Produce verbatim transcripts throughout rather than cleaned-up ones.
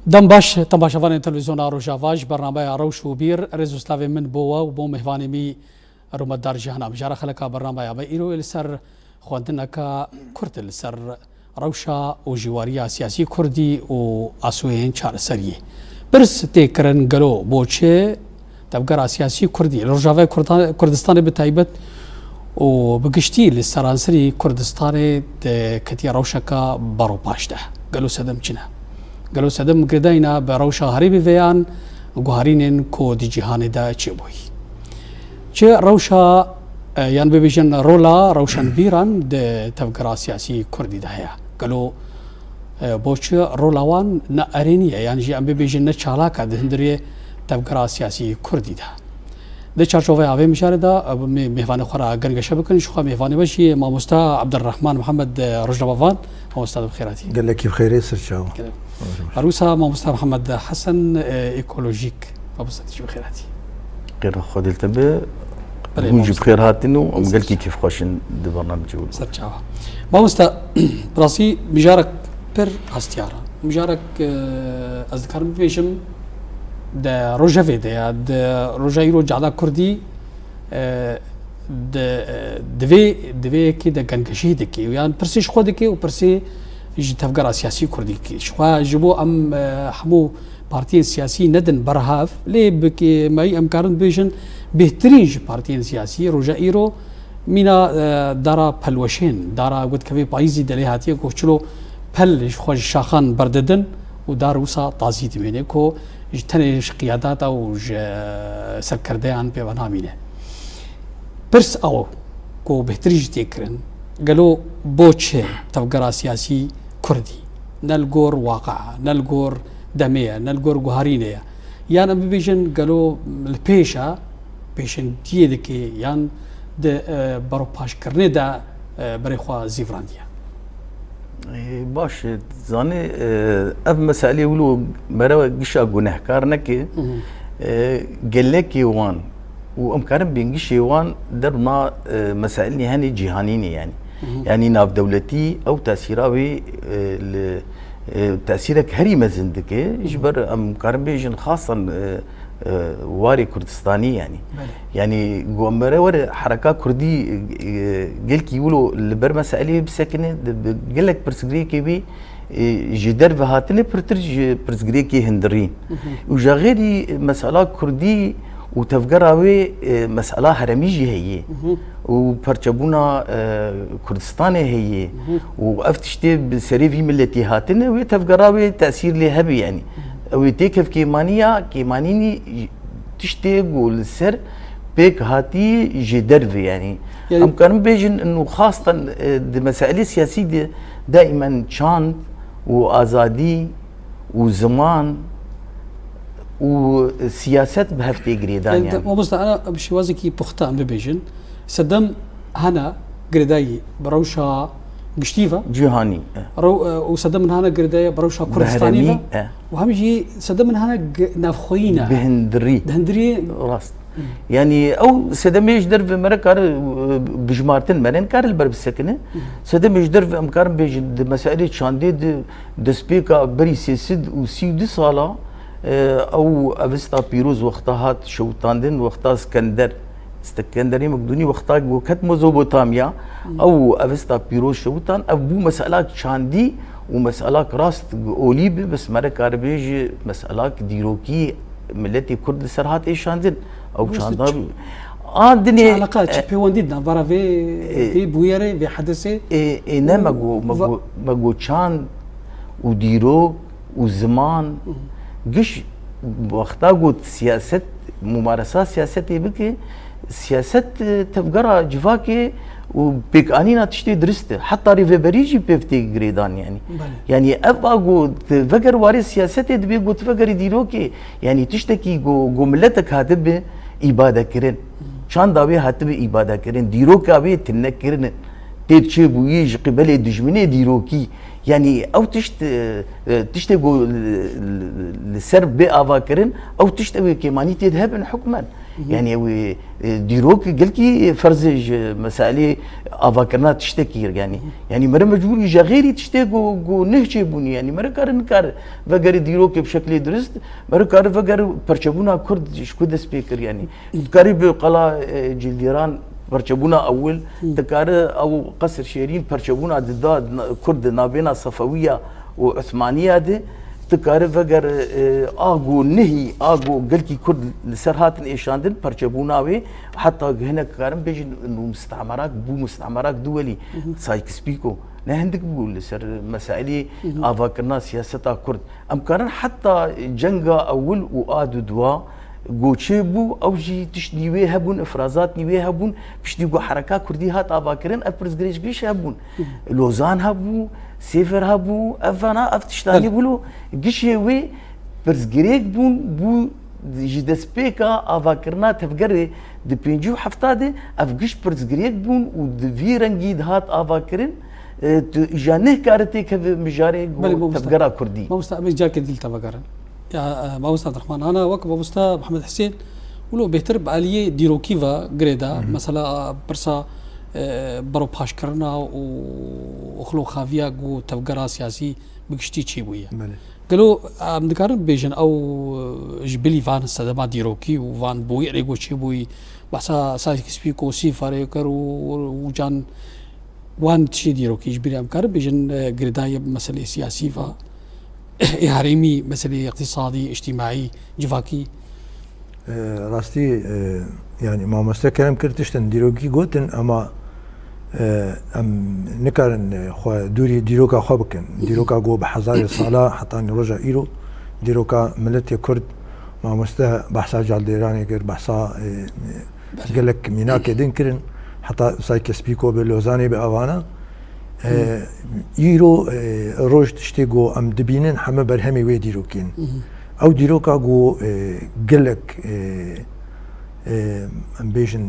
Dem baş, temaşevanên Televîzyona Rojava, ji bernameya Rewş û Bîr, rêz û slavên min bo we û bo mêvanê me, rûmetdar Cîhana. Mijara xeleka bernameya me îro yê li ser xwendineka kurt, li ser rewşa û jîwariya siyasî kurdî û asoyên çareseriyê. Pirs tê kirin, gelo bo çi tevgera siyasî kurdî li Rojavayê Kurdan-, Kurdistanê bi taybet û bi giştî li seranserî Kurdistanê di ketiye rewşeka beropaş de? Gelo sedem çi ne? Gelo sedem girêdayî ne bi rewşa herêmê ve yan guharînên ku di cîhanê de çêbûyî? Çi rewşa, e, yan bibêjin rola Rewşenbîran di tevgera siyasî kurdî de heye? Gelo, e, bo çi rola wan ne erênî ye, yan jî em bibêjin ne çalak e di hundirê tevgera siyasî kurdî de? Di çarçoveya vê mijarê de, e, mê-, mêvanê xwe re gengeşe bikin. Ji xwe mêvanê we jî mamosta Abdurrahman Mihemed, e, Rojava van. Mamosta, tu bi xêr hatî. Gelekî bi xêrê, ser çawa. Gelek. Her wisa mamosta Mihemed Hesen, e, ekolojîk. Mamosta, tu jî bi xêr hatî. Xêra Xwedê li te be. Belê, hûn jî bi mamosta. Xêr hatin û em Ser gelkî çawa. Kêfxweş in di bernamecê we. Ser çawa. Mamosta, bi rastî mijarek pir hestiyar e. Mijarek, e, ez dikarim bibêjim, di rojevê de ya, di roja îro cihda kurdî, e, di, e, di vê, di vê yekê de gengeşî dike û yan pirsê ji xwe dike û pirsê ji tevgera siyasî kurdî dike. Ji xwe ji bo em, e, hemû partiyên siyasî nedin ber hev, lê bi kêmayî em karin bêjin bêhtirîn ji partiyên siyasî roja îro mîna, e, dara pelweşên, dara gotkevê payîzî de lê hatiye ku çilo pel ji xwe ji şaxan berdidin û dar wisa tazî dimêne ku ji tenê ji qiyadata û ji serkerdeyan pê ve namîne. Pirs ew ku bêhtirî jî tê kirin, gelo bo çi tevgera siyasî kurdî ne li gor waqia, ne li gor demê ye, ne li gor guharînê ye? Yan em bibêjin gelo li pêş e, pêşengtiyê dike yan di, e, beropaşkirinê de, e, berê xwe zîvirandiye? Ê, baş e, zanî, e, ev meselê wilo mere gişa gunehkar neke. Hı hı. E, gelekê wan û em karin bên gişê wan der na, e, meselê hene cîhanî ne yanî. Hı hı. Yanî navdewletî ew tesîra wê, e, li, e, tesîrek herî mezin dike. Hı hı. Ji ber em karin bêjin xasan, e, e, warê Kurdistanî yanî. Belê. Yanî ku em bere were hereka Kurdî, e, gelkî wilo li ber meselê bisekine, di, bi gelek pirsgirêkê wî, e, ji derve hatine pirtir ji pirsgirêkê hundirîn. Hı hı. Û ji xêrî mesela Kurdî û tevgera wê, e, mesela heremî jî heye. Hı hı. Û perçebûna, e, Kurdistanê heye. Hı hı. Û ev tiştê bi serê vî miletî hatine, wê tevgera wê tesîr lê hebe yanî. Hı hı. Ew ê têkev kêmaniya, kêmanînî tiştê ku li ser pêk hatî ji derve yanî. Yanî em karin bêjin û xastan, e, di meselê siyasî de daîmen çand û azadî û ziman û siyaset bi hev tê girêdan yanî. Mamosta, ana bi şêwazekî puxta em bibêjin, sedem hene girêdayî bi rewşa giştî ve. Cîhanî, e. Rew-, e, û sedem hene girêdayî bi rewşa Kurdistanî ve. Behremî, e. Û hem jî sedem hene g-, navxweyî ne. Bi hundirî. Bi hundirî. Rast. Hı. Yanî ew sedemê ji derve mere kare, e, bijmartin, mere nikare li ber bisekine. Hı. Sedemê ji derve em karin bêjin di meselê çandê de destpêka berî sê sed û sî û du sala, e, ew Avesta Pîroz wexta hat şewitandin, wexta Skender, Skenderê Mekdûnî wexta ku ket Mezopotamya, hı, ew Avesta Pîroz şewitan, ew bû meselak çandî û meselak rast olî bi, bes mere karibêj meselak dîrokî miletê Kurd li ser hat êşandin. Ew çanda a dinê, çi eleqa, çi, e, pêwendî di navbera vê, e, vê bûyerê, vê hedisê? Ê, ê, ne, me got, me got, me got çand û dîrok û ziman, hı, giş wexta got siyaset, mumaresa siyasetê bike, siyaset, e, tevgera civakê û pêkanîna tiştê dirist e. Heta rêveberî jî pêv tê girêdan yanî. Belê. Yanî ev a got, veger warê siyasetê dibê got vegerî dîrokê. Yanî tiştekî ku, ku miletek hatibe îbadekirin, çanda wê hatibe îbadekirin, dîroka wê tune kirin, tê çêbûyî ji qibelê dijminê dîrokî. Yanî ew tişt, e, e, tiştê ku li, li, li ser bê avakirin, ew tişt ew ê kêmanî tê de hebin hukmen. Yanî ew ê, e, dîrok gelkî ferz e ji meselê avakirina tiştekî, yanî, yanî mere mecbûr îja xêrî tiştê ku, ku neh çêbûnî, yanî mere kare nikare vegere dîrokê bi şeklê dirist, mere kare vegere perçebûna Kurd ji ku dest pê kir, yanî tu karî bi qala, e, Cîlgêran perçebûna ewil, tu karî ew Qesir Şêrîn perçebûna di da, Kurd di nabêna Sefewiya û Osmaniya de, tu karî vegere, e, a ku nehî, a ku gelkî Kurd li ser hatin êşandin, perçebûna wê, heta hinek karin bêjin nû mistemerak bû, mistemerak duwelî, Sykes-Picot. Ne hindik bû li ser meselê avakirina siyaseta Kurd. Em karin heta cenga ewil û a du dua, Goçê bû, ew jî tiştî wê hebûn, ifrazatî wê hebûn, piştî ku hereka kurdî hat avakirin, ev pirsgirêk giş hebûn. Lozan hebû, Sêver hebû, ev vana, ev tiştanî Belê. Bû lo gişê wê pirsgirêk bûn, bû ji destpêka avakirina tevgerê di pêncî û hefta de ev giş pirsgirêk bûn û di vî rengî dihat avakirin, e, tu îja neh kare têkeve mijarê Belê, ku mamosta. Tevgera kurdî. Mamosta, em ê carkê dîl te vegerin. Ya, e, mamosta Abdurrahman, ana wek mamosta Mihemed Hisên, wilo bêhtir bi aliyê dîrokî ve girêda, Hı hı. Mesela, e, pirsa, e, beropaşkirina û xiloxaviya ku tevgera siyasî bi giştî çêbûye. Belê. Gelo em dikarin bêjin ew, e, ji bilî van sedema dîrokî û van bûyerê ku çêbûyî, behsa Sykes-Picot, Sîfarê kir û, û can wan tiştê dîrokî ji bîr em karin bêjin, e, girêdayî meselê siyasî ve, ê herêmî, meselê îqtîsadî, îctîmaî, civakî. E, rastî, e, yanî mamoste kerem kir tiştin dîrokî gotin, ama, e, em nikarin, e, xwe dûrî dîroka xwe bikin. Dîroka ku bi hezarê sala hetanî roja îro, dîroka miletê Kurd, mamoste behsa Caldêranê kir, behsa, e, Belê. Gelek mînakê din kirin, heta Sykes-Picot bi Lozanê bi avana. E, Hmm. Îro, e, roj tiştê ku em dibînin heme berhemê wê dîrokî in. Mhm. Ew dîroka ku, e, gelek, e, e, em bêjin,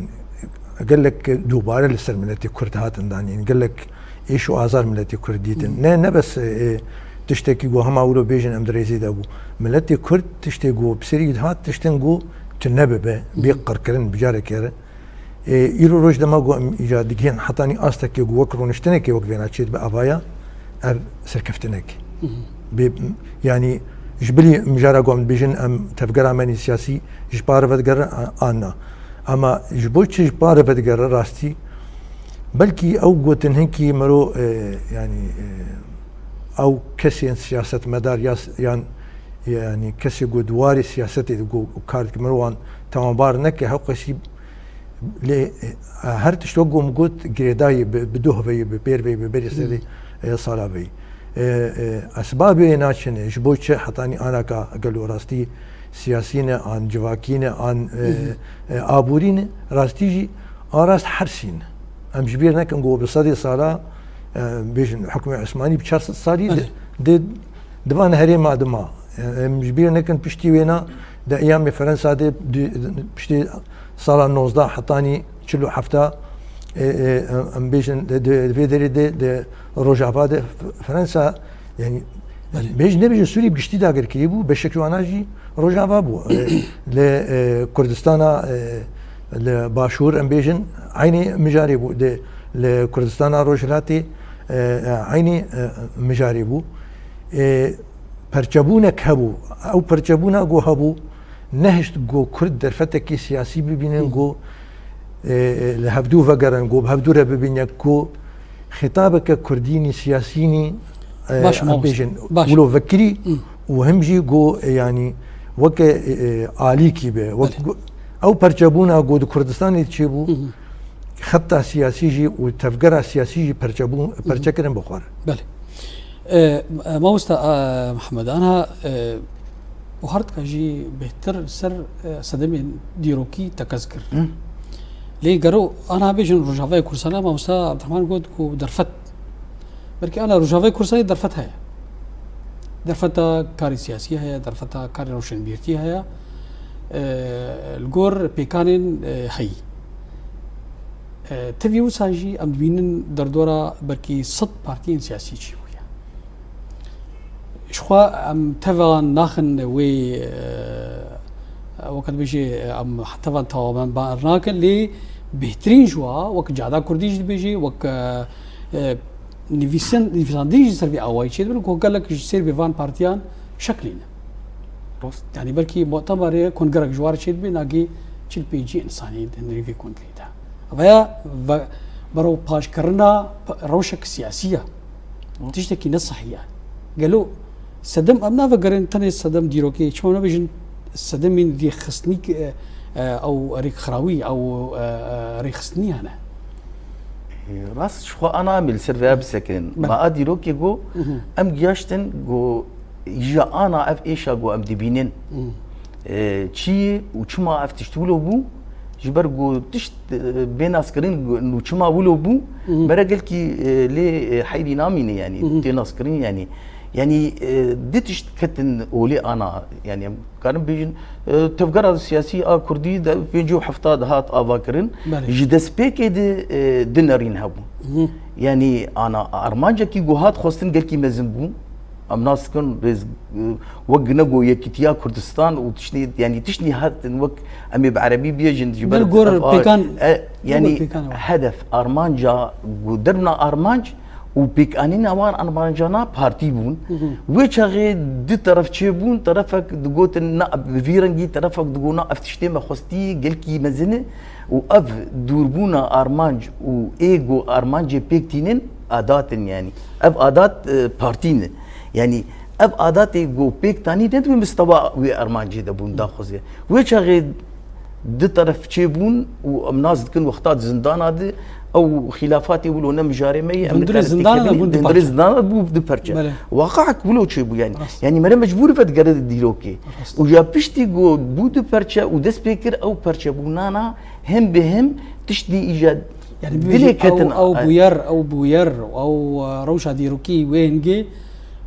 gelek dubare li ser miletê Kurd hatin danîn, gelek êş û azar miletê Kurd dîtin. Mhm. Ne, ne bes, e, tiştekî ku hema wilo bêjin em di rêzê de bû. Miletê Kurd tiştê ku bi serî dihat, tiştin ku tu nebibe, bê Mhm. qirkirin, bi carekê re. E, îro roj dema ku em îca digihên hetanî astekê ku wek rûniştinekê wek vêna çêdibe avaya, ev serkeftinek. Mhm. Bê, yanî ji bilî mijara ku em dibêjin em tevgera me nî siyasî ji pa re vedigere, a, an na. Ama ji bo çi ji pa re vedigere rastî? Belkî ew gotin hinkî mero, e, yanî, e, ew kesên siyasetmedar ya s-, yan, yanî kesê ku di warê siyasetê de ku kar dike mero wan tawanbar neke, hewqesî Lê, e, her tişt wek ku min got, girêdayî bi, bi duh ve yî, bi pêr ve yî, bi berê serê, Hmm. e, sala ve yî. E, e, esbabê naçine, ji bo çi hetanî anaka gelo rastî siyasî ne, an civakî ne, an, e, Hmm. e, aborî ne, rastî jî a rast hersî ne. Em ji bîr nekin ku bi sedê sala, e, bêjin hukmê Osmanî bi çar sed salî Belê. di, di, di van herêma dima. E, em ji bîr nekin piştî wêna di eyamê Fransa de, di, piştî sala nozdeh hetanî çil û hefta, e, e, em bêjin, di, di, di vê derê de, di Rojava de, F-, Fransa, yanî, Belê. bêjin, nebêjin Sûrî bi giştî dagirkirî bû, beşek ji wana jî Rojava bû. E, li, e, Kurdistana, e, li Başûr, em bêjin, eynî mijarê bû. Di, li Kurdistana Rojhilatê, e, e, eynî, e, mijarê bû. E, perçebûnek hebû. Ew perçebûna ku hebû, nehişt ku Kurd derfetekî siyasî bibînin, Hı. ku, e, e, li hevdû vegerin, ku bi hevdû re bibîne, ku xîtabeke kurdînî, siyasînî, e, Baş, em mamoste. bêjin, Baş. wilo vekirî Hı. û him jî ku, e, yanî weke, e, e, alîkî be. Wek Belê. ku, ew perçebûna ku di Kurdistanê çêbû, Hı hı. xeta siyasî jî û tevgera siyasî jî perçebûn, Hı hı. perçe kirin bi xwe re. Belê. E, e, mamosta, e, Mihemed, ana, e, û her dika jî bêhtir ser, e, sedemên dîrokî tekez kir. Hı. Lê gero ana bêjin Rojavayê Kurdistanê, mamosta Abdurrahman got ku derfet. Belkî ana Rojavayê Kurdistanê derfet heye. Derfeta karê siyasî heye, derfeta karê roşenbîrtî heye. E, li gor pêkanên, e, heyî. E, tevî wisa jî em dibînin derdora belkî sed partiyên siyasî çêbûye. Ji xwe em teva naxin wê, e, Weke dibêjê, em hetevan tawamen bar nakin, lê bêhtirîn ji wa, wek Cada Kurdî jî dibêjê, wek, e, e, nivîsin-, nivîsandin jî ser vê awayî çêdibin, ku gelek ji ser vê van partiyan şeklîne. Rast. Yanî belkî mutemerê kongrek ji wa re çêdibe, nagê çil pêncî însanî di nirî vê kongreyê de. Veya ve-, bero paşkirina p-, rewşek siyasî ye. Hı. Tiştekî ne sehî ye. Gelo sedem, em navegerin tenê sedem dîrokê, çima nabêjin sedemên rêxistinî, e, e, ew rêkxirawî, ew, e, e, rêxistinî hene? Rast, ji xwe ana em ê li ser vêya bisekirin. Belê. Ma a dîrokê got, Hı hı. em giyaştin, got, îja ana ev êşa got em dibînin. Hı. E, çi ye û çima ev tişt wilo bû? Ji ber got tişt, e, bê naskirin got, nû çima wilo bû? Hı hı. Mere gelkî, e, lê, e, heyrî namîne, yanî, Hı hı. tê naskirin, yanî. Yanî, e, di tişt ketin olê ana, yanî, em karin bêjin, e, tevgera siyasî a Kurdî di pêncî û hefta de hat avakirin. Belê. Ji destpêkê de, e, du nerîn hebûn. Hı. Yanî ana armancekî ku hat xwestin gelkî mezin bû. Em nas dikin rêz, e, wek gine ku Yekîtiya Kurdistan û tiştî, yanî tiştî hatin wek em ê bi erebî bêjin ji ber Gel gor ev a-, pêkan, e, gel yanî gor pêkan e. Hedef, armanca ku derna armanc û pêkanîna wan armancana partî bûn. Hı hı. Wê çaxê du teref çêbûn, terefek digotin na, bi vî rengî, terefek digot na, ev tiştê me xwestî gelkî mezin e û ev dûrbûna armanc û ê ku armancê pêk tînin adat in, yanî. Ev adat, e, partî ne. Yanî ev adatê ku pêk tanî ne di wê mistewa wê armancê de bûn daxwaze. Wê çaxê du teref çêbûn û em nas dikin wexta di zindana de ew xîlafatê wilo ne mijarê me ye, em Hundirê nikarin zindana de têkevin, bûn du hundirê parçe. Zindana de bû du parçe. Belê. Waqaek wilo çêbû, yanî. Rast. Yanî mere mecbûr ve digere dîrokê. Rast. Û ya piştî ku bû du parçe û dest pê kir ew parçebûnana hem bi hem tiştî îja Yanî dilê bibêjî ketin. Ew, ew bûyer, ew bûyer, ew, e, rewşa dîrokî wê hingê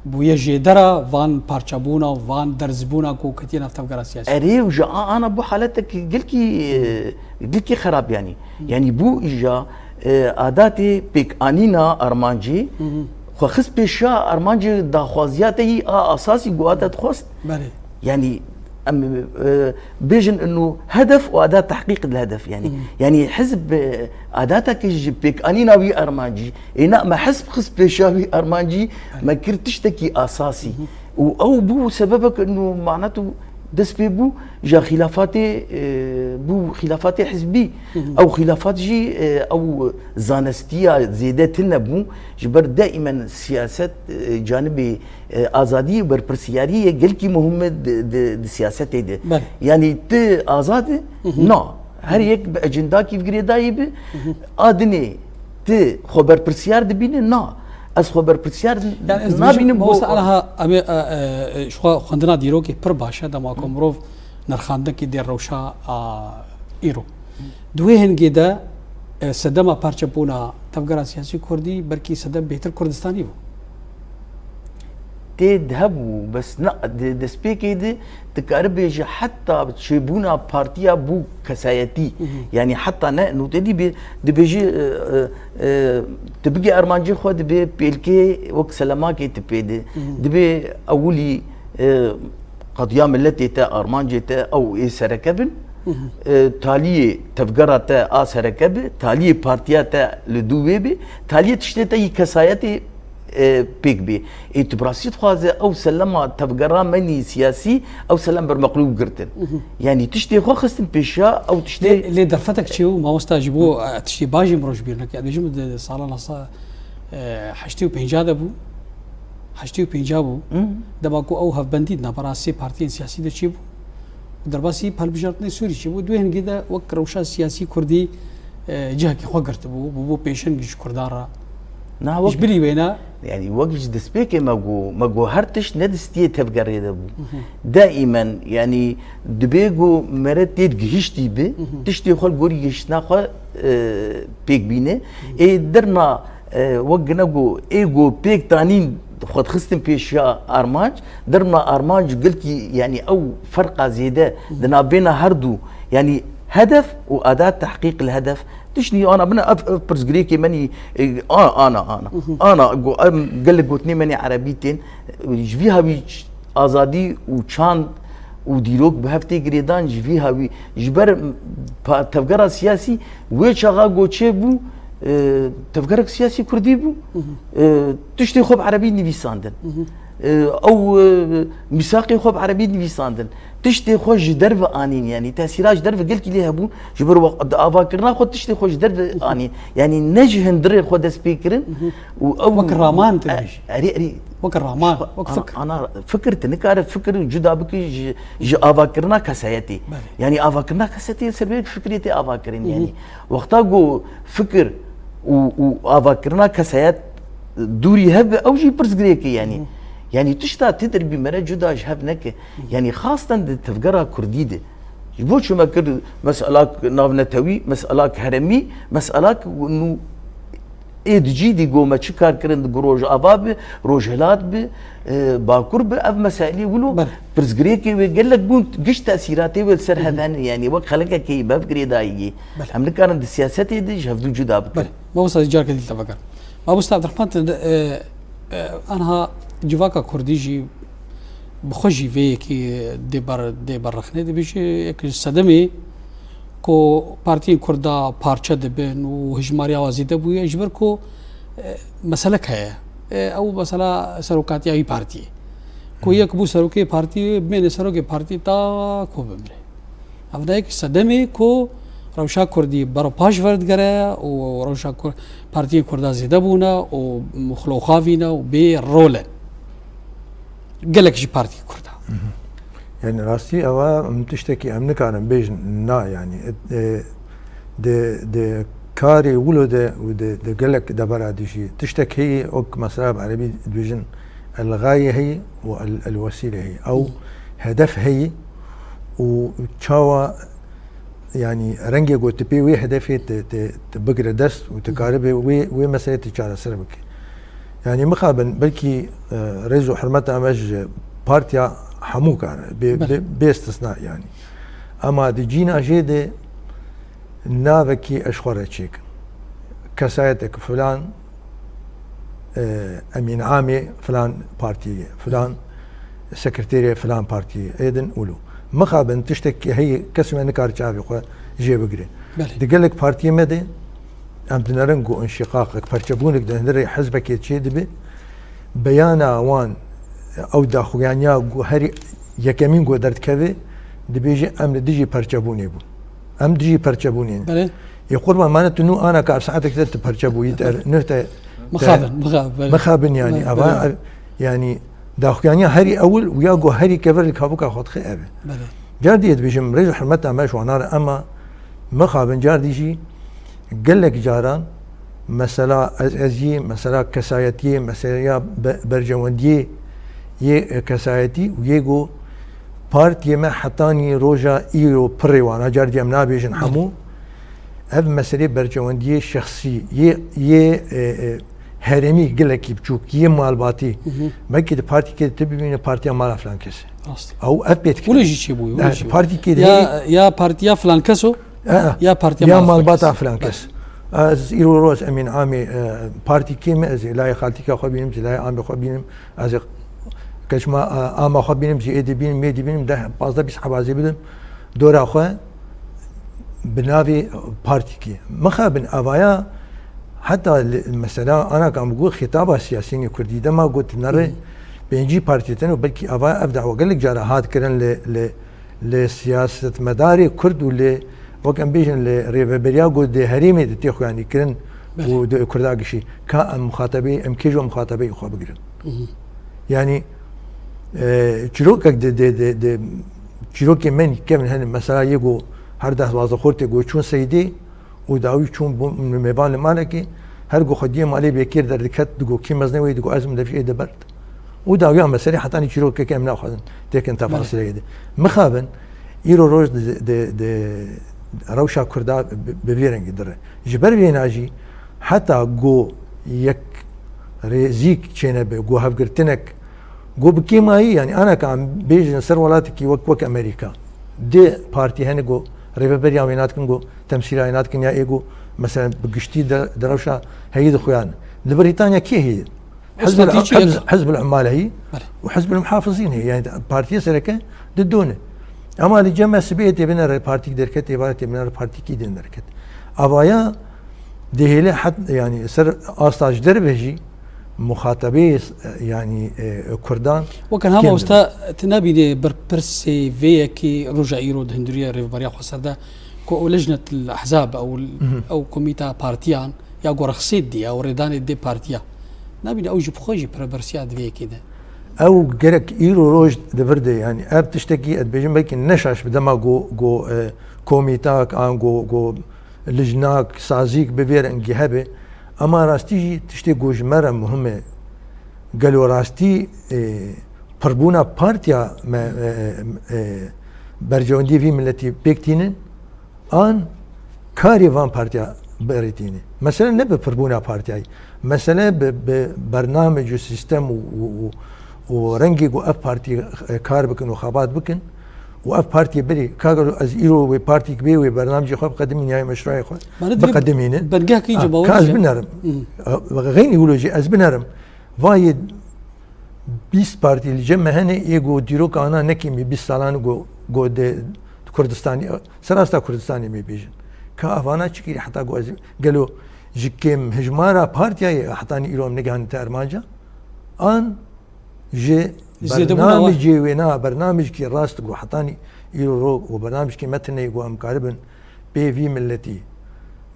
bûye jêdera van parçebûna û van derzbûna ku ketiye nav tevgera siyasî. Erê, û ji a-, ana bû haletek gelkî, e, gelkî xerab, yanî. Hı. Yanî bû îja, e, adatê pêkanîna armancê, Hı hı. xwe xist pêşa armancê daxwaziya te yî a asasî ku a te dixwest. Belê. Yanî em, e, bêjin inu hedef û adat tehqîq dil hedef, yanî. Hı. Yanî hizb, e, adatek ji pêkanîna wî armancî, êna me hizb xist pêşa wî armancî, Belê. me kir tiştekî asasî. Hı hı. Û ew bû sebebek inu manet û dest pê bû ja xîlafatê, e, bû xîlafatê hizbî. Hı hı. Ew xîlafat jî, e, ew zanestiya zêde tune bû. Ji ber daîmen siyaset, e, canibê, e, azadî û berpirsiyarî ye gelkî muhim e di, di, di siyasetê de. Belê. Yanî tu azad e? Hı hı. Na. Her Hı hı. yek bi ecendakî girêdayî bi. Hı hı. A dinê tu xwe berpirsiyar dibîne? Na. Ez xwe berpirsiyar Yani ez nabînim dibêjim, bo mamoste Anaha, em ê, e, e, e, ji xwe xwendina dîrokê pir baş e, dema ku Hı. mirov nirxandinekê dê rewşa, a, îro. Di wê hingê de, e, sedema parçebûna tevgera siyasî kurdî belkî sedem bêhtir Kurdistanî bû. Tê di hebû, bes na, di destpêkê de dikarî bêje heta çêbûna partiya bû kesayetî. Hı hı. Yanî heta ne nûtedî bê, dibêjî, e, e, e, tu bigê armancê xwe dibê pêlkê wek selemakê tu pê de. Hı hı. Dibê ewilî, e, qediya miletê te, armancê te ew ê sereke bin. Hı hı. E, taliyê tevgera te a sereke bi, taliyê partiya te li dû wê bi, taliyê tiştê te yî kesayetê, e, pêk bê. Ê tu bi rastî dixwaze ew selema tevgera menî siyasî, ew selem ber meqlûb girtin. Hı hı. Yanî tiştê xwe xistin pêşiya, ew tiştê Lê, lê derfetek çêbû, mamosta, ji bo, e, tiştê baş jî mirov ji bîr neke. Dibêjim di salana sa-, e, heştê û pênca de bû. Heştê û pênca bû. Hı. Dema ku ew hevbendî di navbera sê partiyên siyasî de çêbû. Derbasî hilbijartinê Sûrî çêbû. Di wê hingê de wek rewşa siyasî kurdî, e, cihekî xwe girtibû, bûbû pêşeng ji kurdan re. Na, wek Ji bilî wêne. Yanî wek ji destpêkê me got, me got her tişt ne di stiyê tevgerê de bû. Hı hı. Daîmen, yanî dibê got mere tê digihiştî bi, Hı hı. tiştê xwe li gorî gihiştina xwe, e, pêk bîne. Hı. Ê derna, e, wek gine got, ê got pêk tanîn xwe dixistin pêşiya armanc, derna armanc gelkî, yanî ew ferqa zêde Hı. di navbêna her du, yanî hedef û adat tehqîq li hedef, tiştî ana bine ev, ev pirsgirêkê menî, e, a-, ana, ana. Hı hı. Ana, go-, em gelek gotinê menî erebî tên, e, ji vî hawî ç-, azadî û çand û dîrok bi hev tê girêdan ji vî hawî, ji ber pa-, tevgera siyasî wê çaxa ku çêbû, e, tevgerek siyasî kurdî bû. E, tiştê xwe bi erebî nivîsandin. E, ew, e, mîsaqê xwe bi erebî nivîsandin. Tiştê xwe ji derve anîn, yanî tesîra ji derve gelkî lê hebû. Ji ber wa-, di avakirina xwe tiştê xwe ji derve anîn. Yanî ne ji hundirê xwe dest pê kirin. Û ew Wek raman tu e, dibêjî. Erê, erê. Wek raman, Xwe wek ana, fikir. ana fikir, tu nikare fikir cuda bikî ji, ji avakirina kesayetê. Belê. Yanî avakirina kesayetê li ser vê fikrê tê avakirin. Yanî wexta ku fikir û, û avakirina kesayet dûrî hev be, ew jî pirsgirêk e yanî. Yanî tişta tê derbî mere cuda ji hev neke. Yanî xasten di tevgera kurdî de. Ji bo çi me kir meselak navnetewî, meselak heremî, meselak nû ê di cî dî go me çi kar kirin, di ku Rojava bi, Rojhilat bi, e, Bakur bi, ev meselê wilo Belê. pirsgirêkê wê gelek bûn, giş tesîratê wê li ser hev hene, yanî wek xelekekê bev girêdayî yê. Belê. Em nikarin di siyasetê de ji hevdû cuda bikin. Belê. Mamosta, careke dî te veger. Mamosta Abdurrahman, tu, e, e, anha civaka kurdî jî bi xwe jî vê yekê dê ber, dê ber rexnê dibêje, yek ji sedemê ku partiyên kurda parçe dibin û hijmariya wa zêde bûye, ji ber ku, e, meselek heye. E, ew mesela serokatiya wî partiyê. Ku yek bû serokê partiyê, bimêne serokê partiyê ta ku bimre. Ev ne yek sedemê ku rewşa kurdî bero paş verdigere û rewşa Kur-, partiyên kurda zêde bûne û xiloxavîne û bê rol e. Gelek ji partiyên kurda. Yanî rastî ewa em tiştekî em nikarin bêjin na, yanî, e, di, di karê wilo de û di, di gelek debera dijî tiştek heyî, wek mesela bi erebî dibêjin el-gaye heyî û el, el-wesîle heyî. Ew hedef heyî û çawa, yanî rengê ku tu pê wê hedefê tu, tu, tu bigire dest û tu karibe wê, wê meselê tu çareser bike. Yanî mixabin belkî, e, rêz û hurmeta me ji partiya hemû kar e, bê, Belê. bê, bê istisna yanî. Ema di cîna jê de navekî ez xwe re çêkim. Kesayetek filan, e, emîn amê filan partiyê ye, filan sekreterê filan partiyê, êdin ûlo. Mixabin tiştek heyî kes me nikare çavê xwe jê bigire. Belê. Di gelek partiyê me de em dinerin ku înşîqaqek, perçebûnek di hundirê hizbekê çê dibe. Beyana wan, ew daxuyaniya ku herî yekemîn ku derdikeve, dibêje em li dijî perçebûnê bûn. Em dijî perçebûnê ne. Belê. Yê qurban mane tu nû ana ka ev saetek de tu perçe bûyî, te nuh te, te Mixabin, mixabin, belê. Mixabin yanî, Belê, ava, belê. ev, yanî daxuyaniya herî ewil û ya ku herî kever li kabuka xwe dixe ev e. Belê. Car dî dibêjim, rêz û hurmeta me ji wana re, ema mixabin car dî jî gelek caran mesela ez, ez yê, mesela kesayetiyê, mesela be, berjewendiyê yê, e, kesayetî û yê ku partiyê me hetanî roja îro pirê wana, car dî em nabêjin hemû, ev meselê berjewendiyê şexsî yê, yê, e, e, herêmî gelekî biçûk, yê malbatî. Belkî di partîkê de tu bibîne partiya mala filan kesê. Rast. Ew ev pê dikeve. Wilo jî çêbûye, wilo Ne, jî. partîkê de Ya, herî ya partiya filan keso, E, e. ya partiya Ya mala filan malbata kes. filan kes. Ez îro roz emîn amê, e, partîkê me, ez ê layê xaltîka xwe bînim, zî layê amê xwe bînim, ez ê keçma, e, ama xwe bînim, zî êdî bînim, mêdî bînim, deh, pazdeh, bîst hebazê bidim. Dora xwe bi navê partîkê. Mixabin avaya heta li, mesela, ana kam got xîtaba siyasînê kurdî dema got nere Hı. pêncî partî teno, belkî avaya ev dawa gelek cara hat kirin li, li, li siyasetmedarê kurd û li, wek em bêjin, li rêveberiya got dê herêmê de tê xuyanî kirin Belê. û di kurda gişî. Ka em muxatebeyê, em kê ji muxatebeyê xwe bigirin. Hı hı. Yanî, e, çîrokek di, di, di, di, çîrokê me kevin hene, mesela yê ku her deh duwazdeh xortê ku çûn Seydê û dawî çûn bûn mêvan li malekê, her ku xwediyê malê bêkêr derdiket, digo kî mezne wê, digo ez min devî ê de berd. Û dawiya meselê hetanî çîrokeke em naxwazin têkin Belê. tefasîlê de. Mixabin, îro roj di, di, di rewşa Kurda bi, bi vê rengî dire. Ji ber vêna jî heta ku yek rêzîk çênebe, ku hevgirtinek, ku bi kêmayî, yanî ana ka em bêjin ser welatekî wek, wek Amerîka, dê partî hene ku rêveberiya wê nadikin, ku temsîla wê nadikin, ya ê ku mesela bi giştî de, di rewşa heyî dixuyan. Li Brîtanya kê heye? Hizbul, Strateji hizb, yek. Hizbul Ummal heye Belê. û Hizbul Muhafizîn heye. Yanî partiya sereke di do ne. Ama li cem me sibê tê binere partîk derket, êvarê tê binere partîkî din derket. Avaya dihêle het, yani ser asta ji derve jî muxatabê, yani, e, Kurdan Weke niha kêm mamosta, dibin. Tu nabînî berpirsê vê yekê roja îro di hinduriya Rêveberiya Xweser de ku ew lejnet el ehzab ew, ew komîta partiyan ya ku rexsê didî ya û rêdanê didê partiya. Nabînî ew ji bi xwe jî pirebersiya di vê yekê de. Ew gerek îro roj di vir de, yani ev tiştekî ez dibêjim belkî ne şaş bi dema ku, ku, e, komîtak an ku, ku lijnak, sazîk bi vê rengî hebe. Ema rastî jî tiştê ku ji me re muhim e. Gelo rastî, e, pirbûna partiya me, e, e, berjewendiyê vî miletî pêk tînin? An karê van partiya berê tîne. Mesele ne bi pirbûna partiyayî. Mesele bi, bi bernamec û sîstem û, û, û, û rengê ku ev partî, e, kar bikin û xebat bikin û ev partiyê berê. Ka gelo ez îro wê partîk bê wê bernamecê xwe biqedimîn ya meşruayê xwe Mane divê biqedimîne. Belgehekî Ha, cemawerî ka ez jî. Binerim. Hı. E, xeynî wilo jî ez binerim. Vayê bîst partî li cem me hene, yê ku dîroka ana nekî me bîst salan ku, ku di Kurdistanê, serasta Kurdistanê me bêjin. Ka evana çi kirî heta ku ez gelo ji kêm hijmara partiyayê hetanî îro em negihanîte armanca? An ji Zêdebûna wa. Bernamecê wê na, bernamecekî rast ku hetanî îro ro û bernamecekî me tune ye ku em karibin pê vî miletî,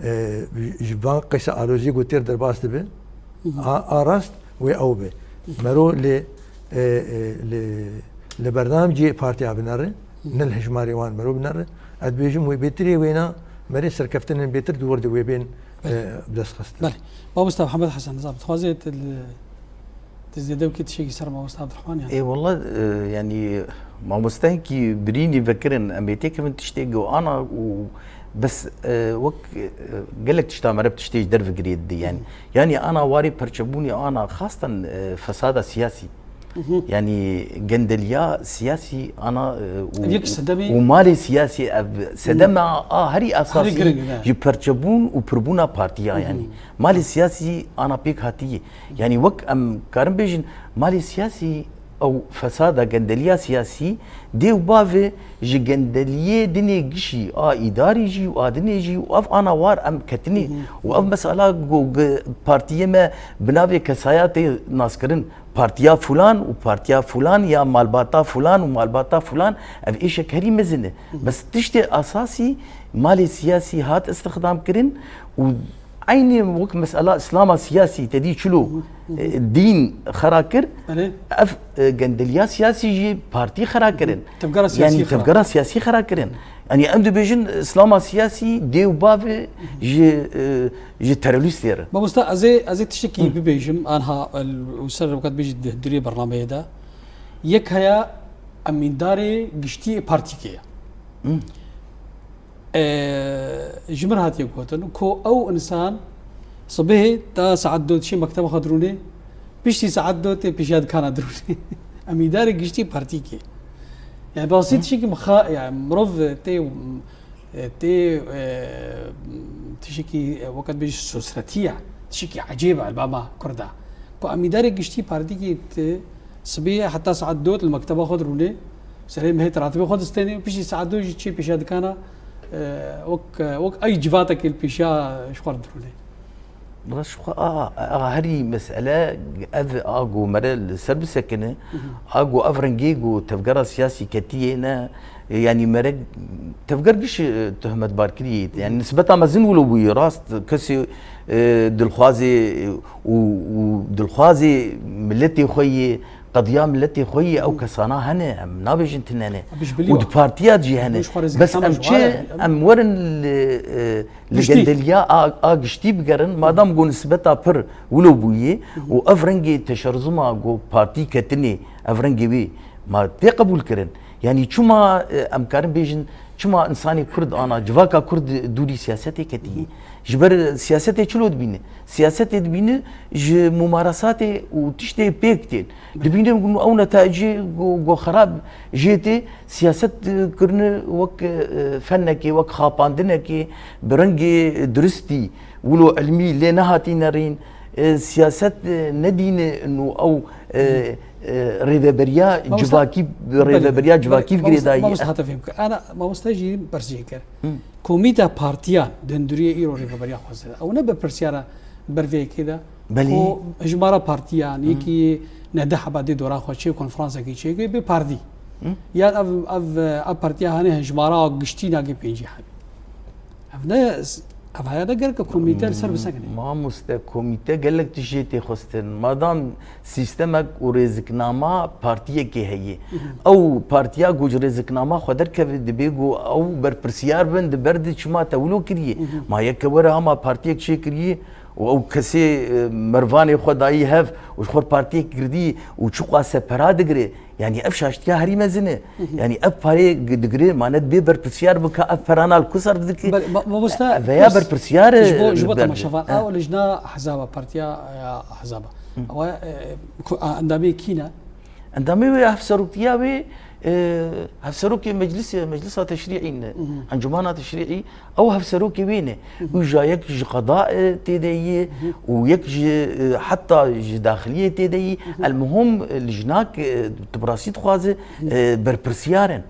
e, ji van qeysa aloziyê ku têr derbas dibe, a, a rast wê ew be. Mero li, e, e, li, li bernamecê partiya binere, ne li hejmarê wan mero binere. Ez dibêjim wê bêtirê wêna merê serkeftinên bêtir di wir de wê bên, e, bi dest xistin. Belê. Mamosta Mihemed Hesen, nizam, dixwazê tu li, tu zêde bikî tiştekî ser Mamosta Abdurrahman, yani? Ê, wela, e, yani, mamosteyekî birînî vekirin, em ê têkevin tiştê ku ana û bes, e, wek, e, gelek tişta mere bi tiştê ji derve girê didî, yani. Hı. Yani ana warê perçebûnê ana xastan, e, fesada siyasî. Hı hı. Yani gendeliya siyasî ana, e, û, Ev yek sedemê û malê siyasî ev sedema a herî esasî girîng e. Ji perçebûn û pirbûna partiya, Hı hı. yani. Malê siyasî ana pêk hatiye. Yani wek em karin bêjin, malê siyasî ew fesada, gendeliya siyasî dê û bavê ji gendeliyê dinê gişî a îdarî jî û a dinê jî û ev ana war em ketinê Hı hı. û ev mesela ku, ku partiyê me bi navê kesaya tê naskirin, partiya fulan û partiya fulan ya malbata fulan û malbata fulan, ev êşek herî mezin e. Hı hı. Bes tiştê esasî malê siyasî hat istixdam kirin û Eynî wek mesela îslama siyasî te dî çilo, Hı hı. e, dîn xera kir, Belê. ev, e, gendeliya siyasî jî partî xera kirin. Tevgera siyasî Yani xera. Tevgera siyasî xera kirin. Yani em dibêjin îslama siyasî dê û bavê ji, e, ji terorîstê re. Mamosta, ez ê, ez ê tiştekî Hı. bibêjim, anha, el, û ser wekî bêjî di durê bernameyê de. Yek heya emîndarê giştî partîkê ye. Hı. E, ji min hatiye gotin ku ew insan sibihê ta saet do dişê mekteba xwe dirûnê, piştî saet do tê pêşiya dikana dirûnê. Em îdarê giştî partîkê. Yani basî Hı. tiştekî mixa, yani mirov tê, tê, e, tiştekî, e, wekat bêjî sosretiye, tiştekî ecêb e li ba me Kurda. Ku em îdarê giştî partîkê tê, Sibê heta saet dot li mekteba xwe dirûnê, serê mehê tiratibê xwe distênê û piştî saet do jî çê pêşiya dikana, e, wek, wek ay civatekê li pêşiya ji xwe re dirûnê. Bila ji xwe a, a herî mesele ev a ku mere li ser bisekine, Hı hı. a ku ev rengê ku tevgera siyasî ketiyê ne, e, yanî mere tevger giş, e, tohmetbarkirî, yanî nisbeta mezin wilo bûye, rast kesê, e, dilxwazê, e, û, û dilxwazê miletê xwe yê, qediya miletê xwe yê, ew Hı. kesana hene, em nabêjin tune ne. Bi ji bilî Û wa. di partiya jî hene. Bi ji xwe re Bes zî em hema ji çi, wa re, em werin li, e, li Giştî. gendeliya a, a giştî bigerin, madam ku nisbeta pir wilo bûyê Hı hı. û ev rengê teşeruzuma ku partî ketinê, ev rengê wê ma tê qebûl kirin. Yanî çima, e, em karin bêjin, çima insanê Kurd ana, civaka Kurd dûrî siyasetê ketiye? Ji ber siyasetê çilo dibîne? Siyasetê dibîne ji mumarasatê û tiştê pêk tên. Dibîne ku ew netayicê ku, ku xerab jê tê, siyaset, e, kirine wek, e, fenekê, wek xapandinekê, bi rengê duristî, wilo ilmî lê nehatî nerîn, E, siyaset, e, nedîne nû ew, e, e, rêveberiya civakî, rêveberiya civakî girêdayî. Mamoste hate fêm kir. Ana, mamoste jî pirsî kir. Komîta partiyan di hundiriyê îro rêveberiya xwezê de. Ew ne berpirsiyara ber vê yekê de. Belê. Ku hijmara partiyan, yekî neh deh heba dê dora xwe çê konferanseke çêkê bê partî. Yan ev, ev, ev partiya hanê hijmara giştî nagê pêncî hebî. Ev ne, ev haya ne gerek komîte li ser bisekine. Mamoste, komîte gelek tişt jê tê xwestin. Madan sîstemek û rêziknama partiyekê heye. Ew partiya ku ji rêziknama xwe derkeve, dibê ku ew berpirsiyar bin, di ber di çima te wilo kiriye. Ma yeke were hema partiyek çêkiriye û ew kesê, e, mervanê xwe dayî hev û ji xwe partiyek girdî û çiqas pera digire. Yanî ev şaştiya herî mezin e. Yanî ev parê g-, digire, ma ne dibê berpirsiyar bike, ev perana li ku serf dike? Belê, ma-, mamoste, ev veya berpirsiyar e, ji bo, ji bo temaşevan. Ew lijna hezaba, partiya, e, hezaba. Ew, e, ku, a, endamê kî ne? Endamê wê hevseroktiya wê, e, hevserokê meclisê, meclisa teşrî'î ne. Encûmana teşrî'î. Ew hevserokê wê ne. Û ja yek ji qeda, e, tê de yî û yek ji, e, heta ji daxiliyê tê de yî. Elmuhim, e, lijnak, e, tu bi rastî dixwaze, e, berpirsiyar in.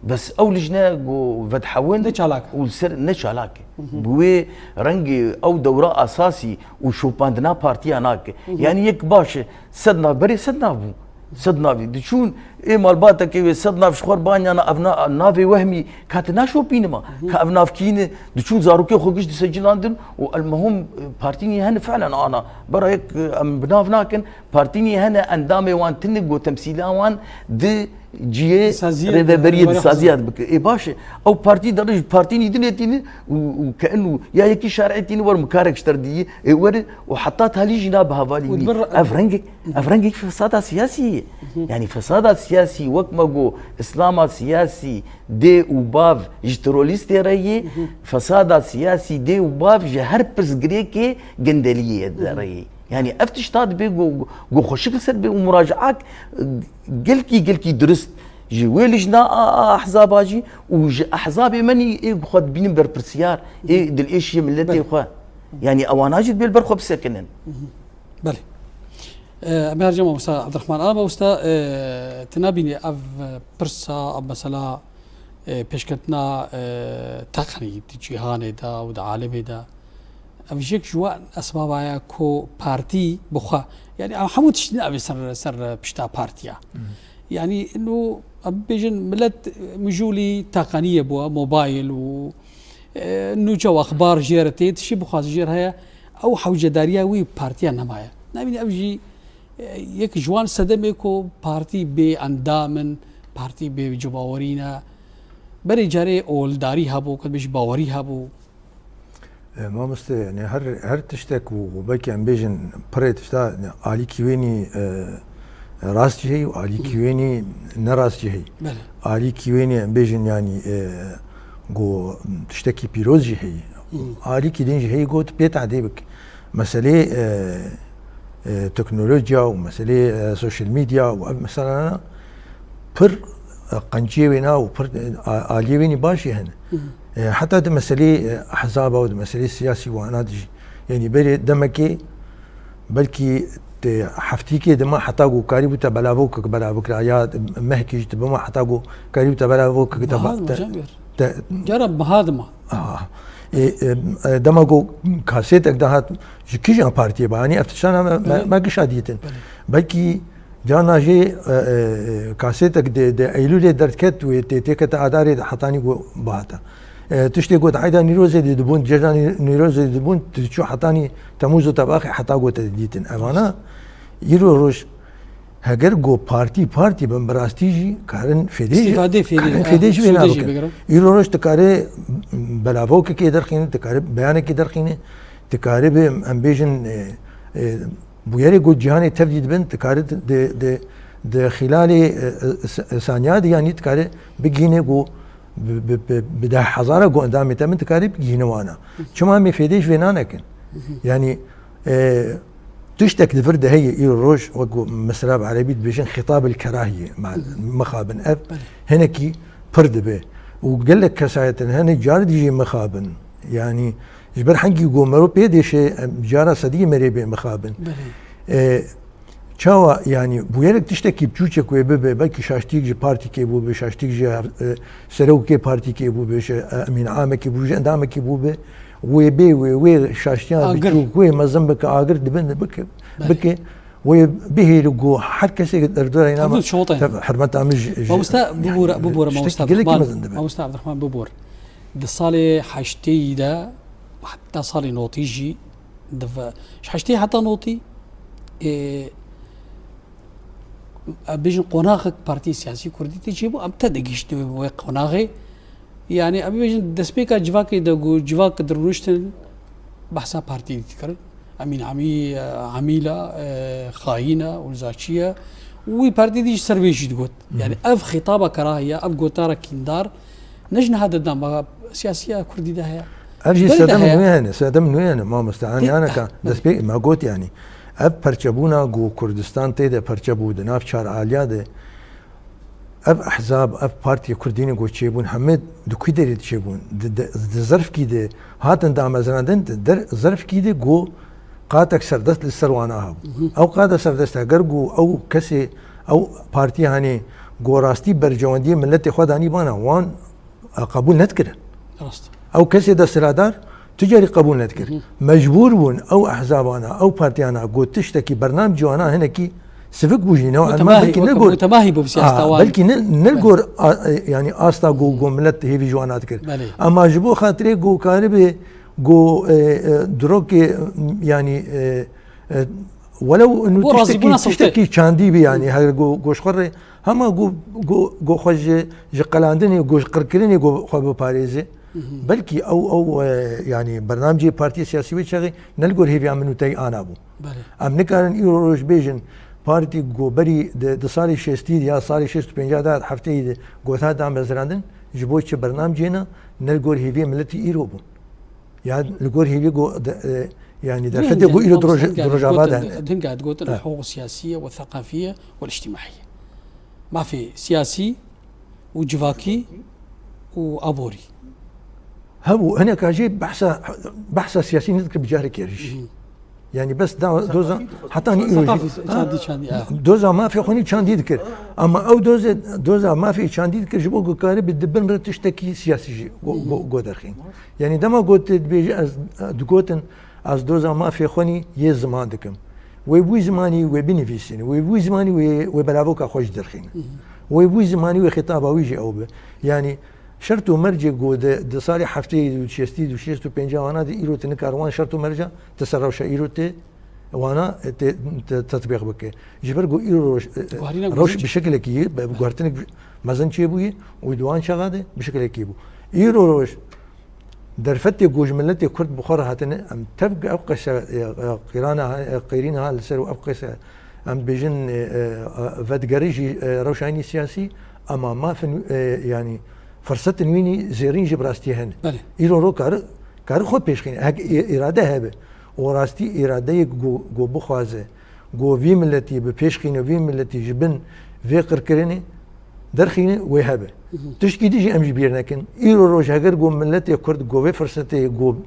Bes ew lijne ku vedihewin û li ser ne çalak e. Bi wê rengê ew dewra esasî û şopandina partiya nake. Yanî yek baş e, sed nav berê sed nav bû. Sed navî. Diçûn ê malbatekê wê sed nav ji xwe banyana ev na-, navê wehmî ka tu naşopînima. Ka ev nav kî ne, diçûn zarokê xwe giş disecilandin û elmuhim, e, partînî hene fi'len ana. Bera yek, e, em bi nav nakin, partînî hene endamê wan tune ku temsîla wan di cihê rêveberiyê di saziya dibike. Ê baş e. Ew partî dere ji partînî dinê tîni û, û ke inu ya yekî şer'ê tîni wer mikarek ji ter diyî. Ê were û heta talî jî nabe hevalî wî. Ev rengek Ev rengek fesada siyasî ye. Yanî fesada siyasî wek me got, îslama siyasî dê û bav ji terorîstê re ye, fesada siyasî dê û bav ji her pirsgirêkê gendeliyê de re ye. Yanî ev tişta dibê got, got xweşik li ser bê û muracaak, e, gelkî, gelkî dirist ji wê lijna a, a ehzaba jî û ji ehzabê me nî ê ku xwe dibînin berpirsiyar, ê dilêşiyê miletê xwe. Yanî ewana jî dibê li ber xwe bisekinin. Belê. E, em ê her cem mamosta Abdurrahman. Ana mamosta, e, tu nabînî ev pirsa, ev mesela, e, pêşketina, e, teqnî di cîhanê de û di alemê de. Ev jek ji wan esbaba ye ku partî bi xwe, yanî em hemû tiştî navê ser, ser pişta partiya. Yanî ino em bêjin milet mijûlî teqeniyê bû, mobayl û, e, nûçe û exbar jê re tê, tiştî bixwaze jê re heye. Ew hewcedariya wî partiya nemaye. Nabîne ev jî, e, yek ji wan sedemê ku partî bê endam in, partî bê cemawerî ne. Berê carê oldarî hebû, ku dibêjî bawerî hebû. E, mamoste, yani her, her tiştek û, û belkî em bêjin pirê tişta, yani alîkî wênî, e, rast jî heyî û alîkî wênî ne rast jî heyî. Belê. Alîkî wênî em bêjin yani, e, go tiştekî pîroz jî heyî. Alîkî din jî heyî go tu pê tadê bik. Meselê, e, e, teknolojiya û meselê, e, social media û ev meselana pir, e, qenciyê wêna û pir, e, a-, aliyê wênî baş jî hene. E, heta di meselê, e, ehzaba û di meselê siyasî wana de jî. Yanî berê demekê belkî te heftîkê dima heta ku karî bû te belavokek belav bikira ya mehkî jî tu bima heta ku karî bû te belavokek te Baha ba-, dima te, Cem Bêr. te Cara biha dima. Aha. E, e, e, dema ku kasêtek dihat ji kîjan partiyê ba, yanî ev tiştana me, me, Belê. me gişa dîtin. Belê. Belkî carna jê, e, e, e, kasêtek di, di Eylûlê derdiket wê tê, têkete Adarê de hetanî ku bihata. E, tiştê ku di Eyda Nîrozê de dibûn, cejna Nî-, Nîrozê de dibûn, tu diçû hetanî Temûz û Tebaxê heta ku te didîtin. Evana îro roj heger ku partî, partî bin, bi rastî jî karin fêdê jî, Îstîfadê fêdê, karin ah, fêdê jî wê sûdê jî nabikin. Bigirin. Îro roj tu karê belavokekê derxînî, tu karê beyanekê derxînî, tu karê bi, em bêjin, e, e, bûyerê ku cîhanê tevdî dibin, tu karê di, di, di, di xîlalê, e, e, s-, saniya de yanî tu karê bigihînê ku bi, bi, bi, bi deh hezara ku endamê te bin, tu karê bigihînê wana. Çima em ê fêdê ji vê nanekin? Yanî, e, tiştek li vir de heye, îro roj, wek ku mesela bi erebî dibêjin xîtab el kerahiyê, ma-, mixabin ev, Belê. hinekî pir dibe. Û gelek kesayetin hene, car dî jî mixabin. Yanî, Ji ber hengî ku mero pê dêşe, em cara sedî merê bê mixabin. Belê. E, çawa, yanî, bûyerek tiştekî biçûçek wê bibe, belkî şaştîk ji partîkê bûbe, şaştîk ji, e, serokê partîkê bûbe, ji, e, emîn amekî bûbe, ji endamekî bûbe, wê bê, wê, wê şaştiya biçûk, wê mezin bike, agir dibin bike, bike. Wê bihêle ku her kesê li dora îna me, hurmeta min ji, ji, Mamoste, bibore, bibore, tiştekî Mamoste gelekî Abdurrahman, mezin dibe. Mamoste Abdurrahman, bibor. Di salê heştê de, heta salê notî jî, di ve-, ji heştê heta notî, ê, em bêjin qonaxek partiyê siyasî kurdî tê çêbû, em te digihîştin wê qonaxê. Yani, em bêjin destpêka civakê de ku civak dirûniştin, behsa partiyê dikirin. Emîn Emî, Emîla, e, xayîn e, olzaçî ye. Wî partî dî ji ser vê jî digot. Yani, ev xîtaba kerahiye, ev gotara kîndar, ne ji niha de dema siyasiya kurdî de heye. Ev jî sedem nû ye ne, sedem nû ye ne, mamoste. Yanî, yaneka destpêk me got, yanî, ev perçebûna ku Kurdistan tê de perçe bû, di nav çar aliya de, ev ehzab, ev partiyê kurdînê ku çêbûn, hemê di ku derê de çêbûn? Di, di, di zerfkî de hatin damezrandin, di der zerfkî de ku qatek serdest li ser wana hebû. Ew qate serdest, heger ku ew kesê, ew partî, hanê, ku rastî bercewendiyê miletê xwe danî bana, wan, e, qebûl nedikirin. Rast. Ew kesê desthilatdar tu carî qebûl nedikir. Mecbûr bûn ew ehzabana, ew partiyana ku tiştekî bernamcî wana hinekî sivik bû jî, ne, mutemahî, belkî ne gor, mutemahî bû bi siyaseta wan. Belkî ne, ne gor, a, e, yanî asta ku, ku milet hêvî ji wana dikir. Belê. Ama ji bo xatirê ku karibe ku, e, e, dirokê, yanî, e, e, welew nû tiştekî çandî bî, yanî, her ku, ku ji xwe re Hema ku, ku, ku xwe ji, ji qelandinê, ku ji qirkirinê ku xwe biparêze. Belkî ew, ew, e, yanî bernamcê partiyê siyasî wê çaxê ne li gor hêviya min û te yî ana bû. Belê. Em nikarin îro roj bêjin, partî ku berî di, di salê şêstî de ya salê şêst û pênc de, hefteyî de gota damezrandin, ji bo çi bernamcê ne, ne li gor hêviyê miletî îro bû. Ya li gor hêviyê ku de, e, yanî derfetê ku îro di roj-, di Rojava de hene. Hinga digotin, الحقوق السياسية والثقافية والاجتماعية. Mafê siyasî û civakî û aborî. Hebû, hineka jî behsa, behsa siyasî nedikir bi carekê jî. Yanî bes da, doza, heta nî îro jî. Çandî, çandî, ha. Doza mafê xwe nî çandî dikir. Ama ew doze, doza mafê çandî dikir ji bo ku karibe di bin re tiştekî siyasî jî go, go, go derxîn. Yanî dema got, dibêje ez, digotin, Ez doza mafê xwe nî yê ziman dikim. Wê bûy zimanî wê binivîsîne. Wê bûy zimanî wê, wê belavoka xwe jî derxîne. Wê bûy zimanî wê xitaba wî jî ew be. Yanî şert û mercê ku di, di salê hefteyê û şêstî û şêst û pênca wana de îro tu nikar wan şert û merca tu ser rewşa îro tê wana tê, te, tetbîq bike. Ji ber ku îro rewş, rewş bi şekilekî yê, bi, bi guhertinek mezin çêbûye û di wan çaxa de bi şekilekî bû. Îro rewş Derfetê ku ji miletê Kurd bi xwe re hatine, em tevk ev qese, e, e, qîrana ha, e, qîrîna ha li ser û ev qese em dibêjin, e, e, e, vedigerî jî, e, rewşa nî siyasî, ema mafin, e, yanî firsetin wî nî zêrîn jî bi rastî hene. Belê. Îro ro kar, kar xwe pêşxîne. Hek î-, îrade hebe û rastî îradeyek ku, ku bixwaze, ku vî miletî bi pêş xîne, vî miletî ji bin vê qirkirinê derxîne, wê hebe. Tiştkî dî jî em ji bîr nekin. Îro roj heger ku miletê Kurd ku vê firsetê ku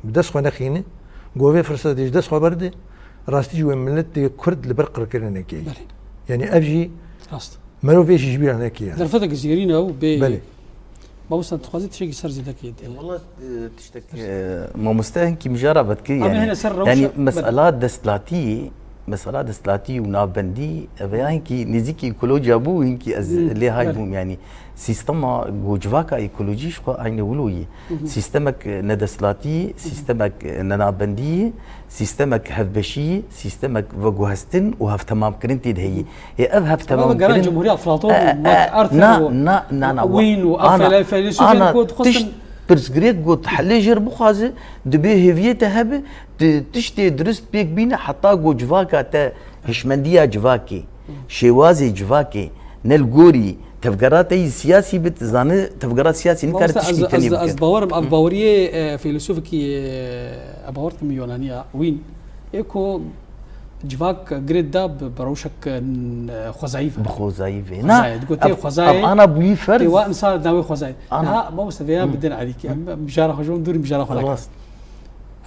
bi dest xwe nexîne, ku vê firsetê ji dest xwe berde, rastî jî wê miletê Kurd li ber qirkirinekê ye. Belê. Yanî ev jî, rast, merov vê jî ji bîr neke yani. Derfetek zêrîn e û bê. Belê. Mamoste, tu dixwazî tiştekî ser zêde kê? E, wela, e, tiştek, e, mamoste hinkî mijara vedkirî, yanî, yanî mesela desthilatî, mesela desthilatî û navbendî, ev ya hinkî nêzîkî ekolojiya bû, hinkî ez lê hay bûm, yanî sîstema ku civaka ekolojî ji xwe aynî wilo ye. Sîstemek nedesthilatî, sîstemek nenavbendî, sîstemek hevbeşî, sîstemek veguhestin û hevtemamkirin tê de heye. Ê ev hevtemamkirin, Cumhuriya Eflatun, e, e, Arthur na, û na, na, na, Wynne û ev ana, feylesûfên ana ku dixwestin tişt pirsgirêk ku tu helê jê re bixwaze, dibê hêviyê te hebe, tu tiştê dirist pêk bîne heta ku civaka te, hişmendiya civakê, şêwazê civakê, ne li gorî tevgera te yî siyasî be, tu zane tevgera siyasî nikare tiştî tenê bike. Ez bawerim, ev baweriyê, e, feylesûfekî, e, ez bawer dikim Yonaniya, Wynne, ê ku civak girê da bi, bi rewşek, e, xwezayî ve. Bi xwezayî ve. Xwezayê, na, digotê ev, xwezayê, ev ana bûyî ferz. Tê wa insan navê xwezayê. Ana. Niha mamoste vêya bi din erîkî. Em, em mijara xwe ji bo em dûr mijara xwe nekin. Rast.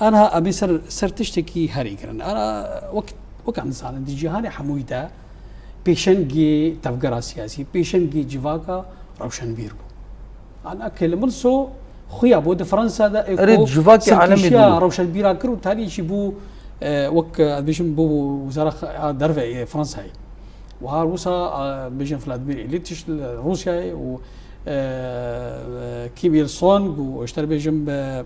Aniha em ê ser, ser tiştekî herî girin. Ana wek, wek em dizanin, di cîhanê hemûyî de pêşengê tevgera siyasî, pêşengê civaka rewşenbîr bû. Ana Clemenceau xuya bû di Fransa de, ê Erê, ku civakê alemê sirkêşiya bû. Rewşenbîra kir û talî jî bû, e, wek, e, ez bêjim, bû wizara xa-, a derve yê Fransayê. Wiha wisa, e, bêjin Vladimir Îlîç li Rûsyayê û, e, e, Kim Il Sung û ji te re bêjim, e,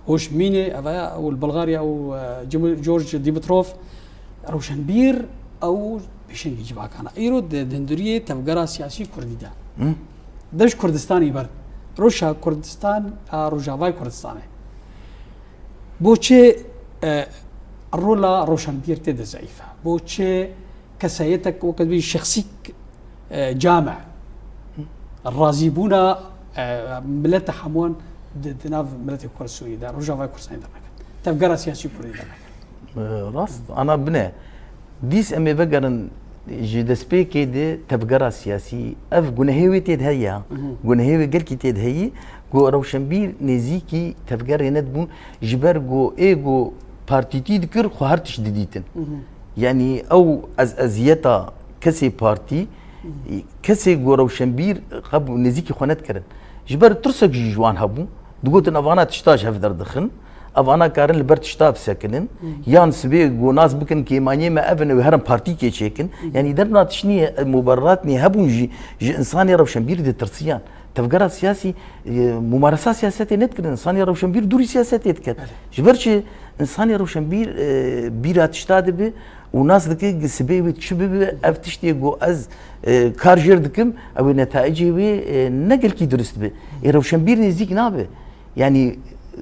Ho Chi Minh ê, ev e, û li Bulgarya û, e, Jim-, George Dimitrov, rewşenbîr ew pêşengê civakana. Îro di, di hundiriyê tevgera siyasî kurdî de. Hı. Dev ji Kurdistanê ber. Rewşa Kurdistan a Rojavayê Kurdistanê. Bo çi, e, rola rewşenbîr tê de zeîf e? Bo çi kesayetek weke wî şexsî, e, came razîbûna, e, mileta hemûyan di, di nav miletê Kurd Sûriyê de, Rojavayê Kurdistanê dernekin? Tevgera siyasî Kurdî dernekin? E, rast, ana bine. Dîs em ê vegerin ji destpêkê de tevgera siyasî, ev gunehê wê tê de heye. Mhm. Gunehê wê gelkî tê de heye. Ku rewşenbîr nêzîkî tevgerê nedibûn, ji ber ku ê ku partîtî dikir, xwe her tişt didîtin. Mhm. Yanî ew ez-, eziyeta kesê partî, Mhm. kesê ku rewşenbîr qebû nêzîkî xwe nedikirin. Ji ber tirsek jî ji wan hebû, digotin, "Evana tişta ji hev derdixin, evana karin li ber tişta bisekinin, Mhm. yan sibê ku nas bikin kêmaniyê me ev in, ew herin partîkê çêkin." Mhm. Yanî derna tişt nîye, mubererat nîye, hebûn jî ji insanê rewşenbîr ditirsiyan. Tevgera siyasî, e, mumaresa siyasetê nedikirin. Însanê rewşenbîr dûrî siyasetê diket. Belê. Ji ber çi? Însanê rewşenbîr, e, bîra tişta dibe û nas dike, sibê wê çi bibe, ev tiştê ku ez, e, kar jêr dikim, ew ê netayicê wê, e, ne gelkî durist be. Ê rewşenbîr nêzîk nabe. Yanî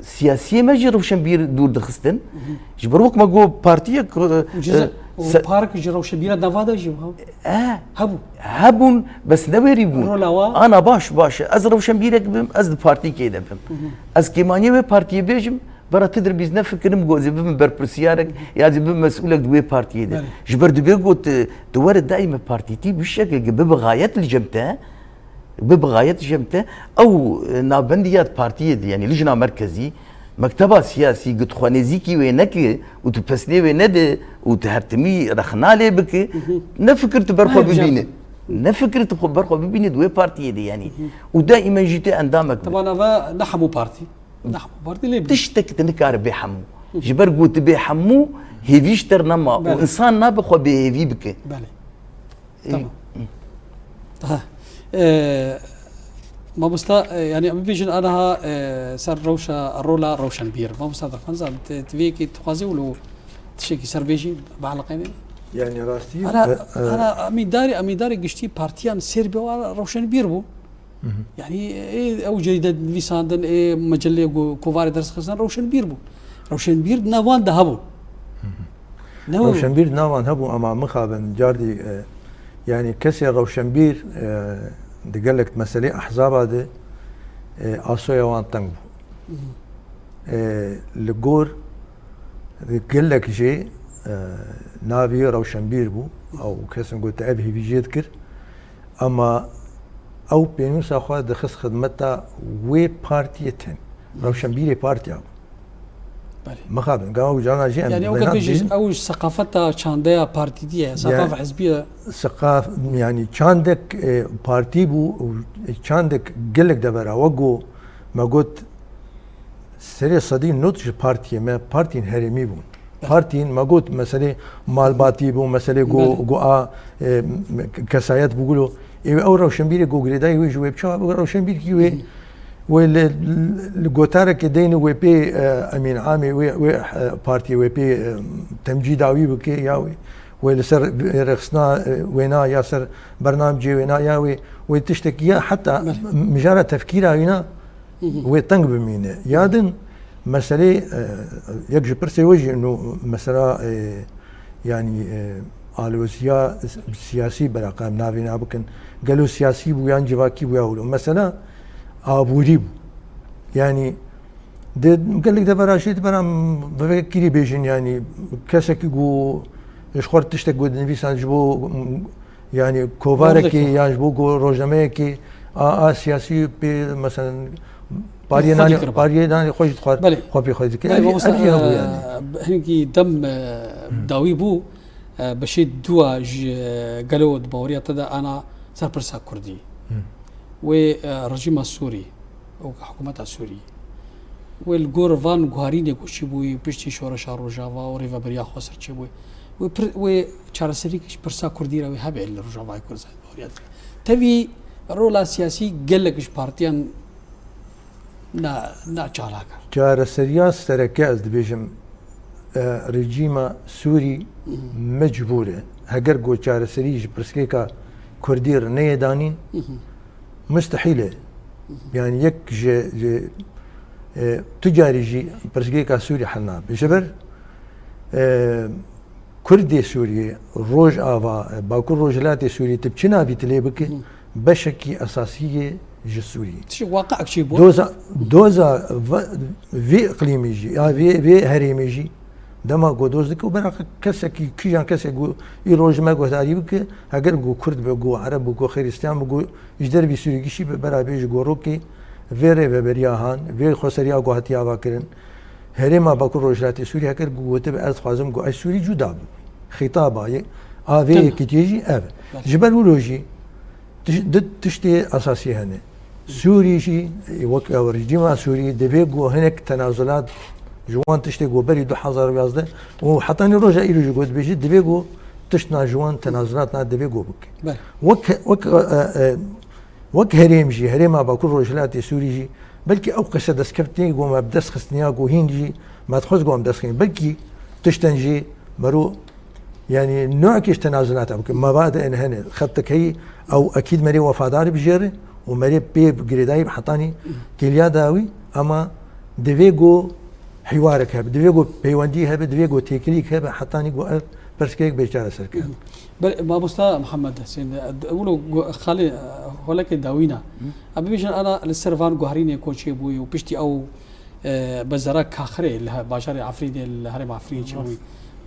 siyasiyê me jî rewşenbîr dûr dixistin. Hı hı. Ji ber wek me got partiyek, e, Û ceza, e, û se- park ji rewşenbîra dava de jî hebû. E, Hebû. Hebûn, bes ne werî bûn. Rola wa? Ana baş, baş. Ez rewşenbîrek bim, ez di partîkê de bim. Hı hı. Ez kêmaniyê wê partiyê bêjim, vera tu dirbîz ne fikirim, got, zî bibim berpirsiyarek, ya zî bibim mesûlek di wê partiyê de. Belê. Ji ber dibê got, tu, tu were daîme partîtî bi şekekê bibe xayet li cem te, bibe xayet cem te, ew, e, navbendiya partiyê de, yanî lijna merkezî, mekteba siyasî, got xwe nêzîkî wê neke û tu pesnê wê nede û tu her timî rexna lê bike, Mhm. ne fikir tu ber xwe Hayır, bibîne. Canım. Ne fikir tu xwe ber xwe bibîne di wê partiyê de, yanî. Mhm. Û daîmen jî tu endamek be. Taban eve ne hemû partî. Ne hemû partî lê bî. Tiştek tu nikare bê hemû. Mhm. Ji ber got bê hemû, hêvî ji te re nema. Û Belê. Însan nabe xwe bêhêvî bike. Belê. Ê, Tamam. Hı. Aha. Ee, mamosta, e, yani em bêjin aniha, e, ser rewşa, rola rewşenbîr. Mamosta Abdulrahman, zan, te, te vê yekê dixwazî wilo tiştekî ser bêjî, bi eleqeyê me? Yani rastî, Ana, e, e, ana amîdarê, amîdarê giştî partiyan Serbê wa rewşenbîr bû. Hı hı. Yani, ê, ew cerîde nivîsandin, ê, mecelê ku kovarê ders xistin, rewşenbîr bû. Rewşenbîr di nav wan de hebû. Hı hı. Ne o? Rewşenbîr di nav wan hebû, ama mixabin, cardî, e, yani kesê rewşenbîr, e, di gelek meselê ehzaba de, e, asoya wan teng bû. Hı hı. E, li gor gelek jê, e, navî rewşenbîr bû, ew kesin got ev hêvî jê dikir. Ama ew pênûsa xwe dixist xidmeta wê partiyê tên. Rewşenbîrê partiya bû. Belê. Mixabin, gava û cana jî em Yani ew bena kek jî, dibînin. Ew ji seqafeta çandeya partîtî ye, Ya- seqaf hizbî ye. Seqaf, yani çandek, e, partî bû û çandek gelek devera. Wek ku me got, serê sedî nod ji partiyê me, partiyên herêmî bûn. Belê. Partiyên me got, meselê malbatî bû, meselê go, Belê. go a, e, kesayet bû gulo. Ê ew rewşenbîrê go girêdayî wê ji wê bi çawa bû rewşenbîrkî wê, Hı. wê li, li gotarekê deyne wê pê, e, emîn amê wê, wê, e, partiyê wê pê, e, temcîda wî bike ya wê, wê li ser rêxistina, e, wêna ya ser bernamcê wêna ya wê, wê tiştekî ya heta Belê. mijara tefkîra wîna Hı hı. wê teng bimîne. Ya din meselê, e, yek ji pirsê we jî ino mesela, e, yani, e, aloziya siyasî beraqe em navê na bikin. Gelo siyasî bû yan civakî bû ya wilo. Mesela aborî bû. Yani di gelek devera jî dibera vekirî bêjin yani kesekî ku ji xwe tiştek ku dinivîsan ji bo Yani kovarekî Rojnameyekî. yan ji bo go-, rojnameyekî a, a siyasî pê, meselen, Pariyê nanê, pariyê nanê xwe jî dixwar, xwe pê xwe dike. Belê, mamosta, ev jî hebû yani. Hingî dem, e, dawî bû, e, beşê dûa ji, e, gelo di baweriya te de ana ser pirsa Kurdî. Wê, e, rejîma Sûrî û hikûmeta Sûrî. Wê li gor van guharînê ku çîbûyî piştî şoreşa Rojava û rêveberiya Xweser çêbûyî. Wê pir-, wê çareserî ji pirsa Kurdî re wê hebe li Rojavayê Kurdistan baweriya te. Tevî rola siyasî gelek ji partiyan na, na çalak e. Çareseriya sereke ez dibêjim, e, rejîma Sûrî mecbûr e. Heger ku çareserî ji pirsgirêka Kurdî re neyê danîn, mustehîl e. Yani yek ji, ji, e, tu carî jî pirsgirêka Sûrî hel nabe. Ji ber, e, Kurdê Sûriyê, Rojava, Bakur Rojhilatê Sûriyê, tu bi çi navî tu lê bike, beşekî esasî yê ji Sûriyê. Tiştek waqeek çêbû. Doza, doza ve-, vê iqlîmê jî, ya vê, vê herêmê jî, dema ku doz dike û beraq kesekî, kîjan kesek ku îro ji me guhdarî bike, heger ku Kurd be, ku Ereb be, ku Xêrîstiyan be, ku ji dervî Sûrî gişî be, bera bê ji gorokê vê rêveberiya han, vê xweseriya ku hatiye avakirin, Herêma Bakur Rojhilatê Sûriyê heger ku gotibe ez dixwazim ku ez Sûrî cuda bim. Xîtaba yê, a vê yekîtiyê jî ev e. Belê. Ji ber wilo jî tiş-, di tiştê esasî hene. Sûrî jî, wek ew rejîma Sûrî divê ku hinek tenazulat ji wan tiştê ku berî du hezar û yazdeh û hetanî roja îro jî ku dibêjî divê ku tiştna ji wan tenazulatna divê ku bike. Belê. Wek, wek, e, e, Wek herêm jî, herêma Bakur Rojhilatê Sûrî jî, belkî ew qese destkeftinê ku me bi dest xistiniya ku hîn jî me dixwest ku em dest xînin. Belkî tişten jî mero, yani nokê ji tenazulata bike. Mebade en hene, xetek heyî, ew ekîd merê wefadar bijêre û merê pê bi girêdayî bi hetanî kêliya dawî, ama divê ku hîwarek hebe, divê ku peywendî hebe, divê ku têkilîk hebe, hetanî ku ev pirsgirêk bê çareserkirin. Belê, mamosta Mihemed Hesên, e, wilo gu-, xalê, e, holekê dawîna. Em bibêjin ana li ser van guherînê ku çêbûyî û piştî ew, e, bezera Kaxirê li he-, bajarê Efrînê, li herêma Efrînê çêbûyî.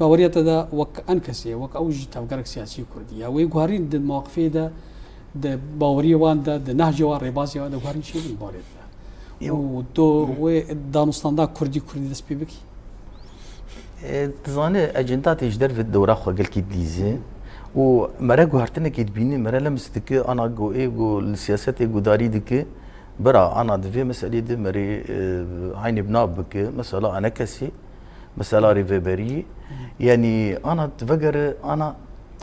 Baweriya te de wek en kesê, wek ew jî tevgerek siyasî Kurdî ya. Wê guherîn di mewqifê de, di baweriyê wan de, di nehcê wan, rêbazê wan de guherîn çêbûyî barê de. Û tu wê danûstanda Kurdî, Kurdî dest pê bikî? E, dizane, ecenda tê ji derve dewra xwe gelkî dilîze û mere guhertinekê dibîne, mere lems dike, ana go ê go li siyasetê gudarî dike, bira ana di vê meselê de merê, e, eynê bi nav bike, mesela enekesê, mesela rêveberiyê, yanî ana divegere, ana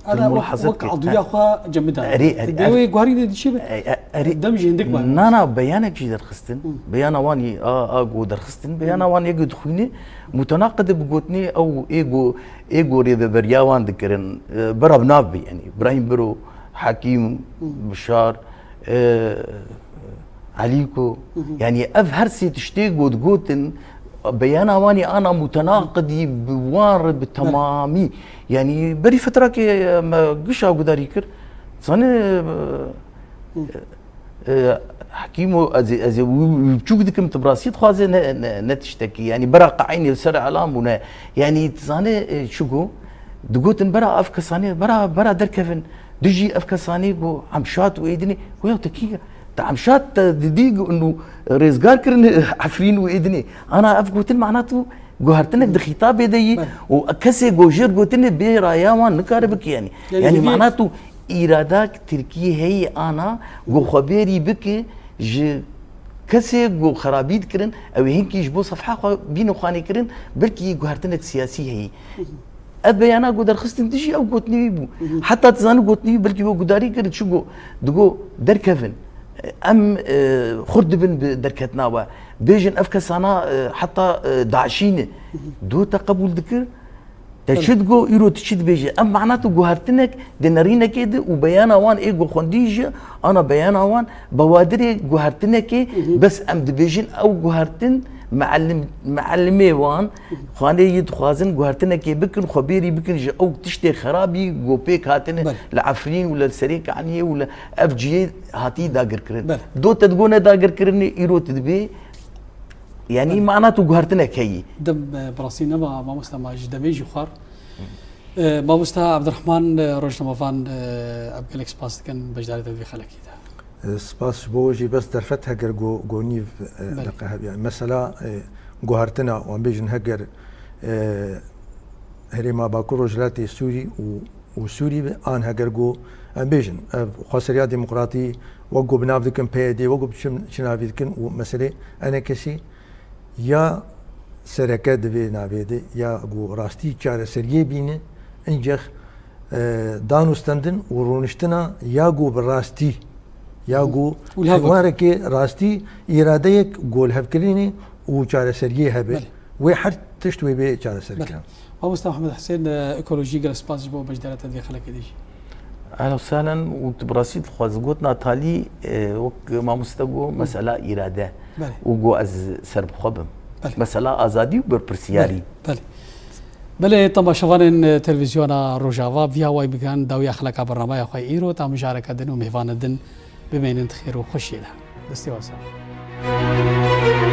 Ana wek, wek aduya xwe cemidar. Erê, erê, Dê wê guherînê dişê be. E, e, erê. Dem jî hindik be. Na, na, beyanek jî derxistin. Beyana wan yê, a, a, go derxistin. Beyana wan yê go dixwîne. Mutenaqid bi gotinê ew ê go, ê go rêveberiya wan dikirin. E, bira bi nav bî, yani. Îbrahîm Biro, Hekîm, Bişar, e, Elîko, yani ev her sê tiştê got, gotin, beyana wan ê ana mutenaqidî bi wan re bi temamî. Yani berî fetrakê me gişa gudarî kir. Zanî, e, e, Hekîmo, ez ê, ez ê wî, wî biçûk dikim, tu bi rastî dixwaze ne, ne, ne tiştekî. Yani bera qeynê li ser elan bûne. Yani tu zanî, e, çi got? Digotin bera ev kesanê, bera, bera derkevin. Dijî ev kesanê ku Emşat û Êdinê, ku ya te kî, te Emşat te didî ku rêzgar kirin Efrîn û Êdinê. Ana ev gotin mana tu guhertinek di xîtabê de yî û kesê ku jêr gotinê bê raya wan nikare bike yani. Yani mana tu îradak Tirkiyê heyî ana ku xwe bêrî bike ji kesê ku xerabî dikirin, ew ê hinkî ji bo sefha xwe bîne xwanê kirin, belkî guhertinek siyasî heyî. Ev beyana ku derxistin dijî ew gotinî wî bû. Heta tu zanî gotinî wî belkî we gudarî kir, çi got? Digot derkevin. Em, e, xurt dibin bi derketina we. Bêjin ev kesana, e, heta, e, daişî ne. Do te qebûl dikir? Te çi digot, îro tu çi dibêjî? Ev mana tu guhertinek di nerînekê de û beyana wan ê ku xwendî jî, ana beyana wan, Bawadirê guhertinekê, bes em dibêjin ew guhertin, meelim-, meelimê wan, xanê yî dixwazin guhertinekê bikin, xwe bêrî bikin ji ew tiştê xerabî ku pêk hatine li Efrîn û li Serê Kaniyê û li ev cihê hatî dagirkirin. Do te digot ne dagirkirinê, îro tu dibê, yanî mana tu guhertinek heyî. Dem, e, bi rastî nema, mamosta, ma ji demê jî xwar. E, mamosta Abdurrahman, e, Rojnamevan, e, em gelek spas dikin beşdarî te vê xelekê de. Spas ji bo jî bes derfet heger go, go nîv, e, Belê. deqe heb-, yani mesela, e, guhertina, wan bêjin heger, e, herêma Bakur Rojhilatê Sûrî û, û Sûrî be, an heger go, em bêjin, ev xweseriya demokratî, wek go bi nav dikin P Y D, wek go bi çi, çi navî dikin û meselê enekesî, ya sereke di vê navê de, ya ku rastî çareseriyê bîne, incex, e, dan û stendin û rûniştina ya ku bi rastî, ya ku Û li hev xiwarekê rastî, îradeyek ku li hevkirinê û çareseriyê hebe, Belê. wê her tişt wê bê çareserkirin. Belê. Mamosta Mihemed Hisên, e, ekolojî, gelek spas ji bo beşdariyeta vê xelekê de jî. Ehlen û sehlen, û tu bi rastî dixwazî got, Natalî, e, wek mamoste got, mesela îrade Belê. û got ez serbixwe bim. Belê. Mesela azadî û berpirsiyarî. Belê, belê. Belê, temaşevanên, e, televîzyona Rojava, vî awayî bigihan dawiya xeleka bernameya xwe îro, ta mijareke din û mêvanê din bimênin di xêr û xweşiyê de. Destê we sax.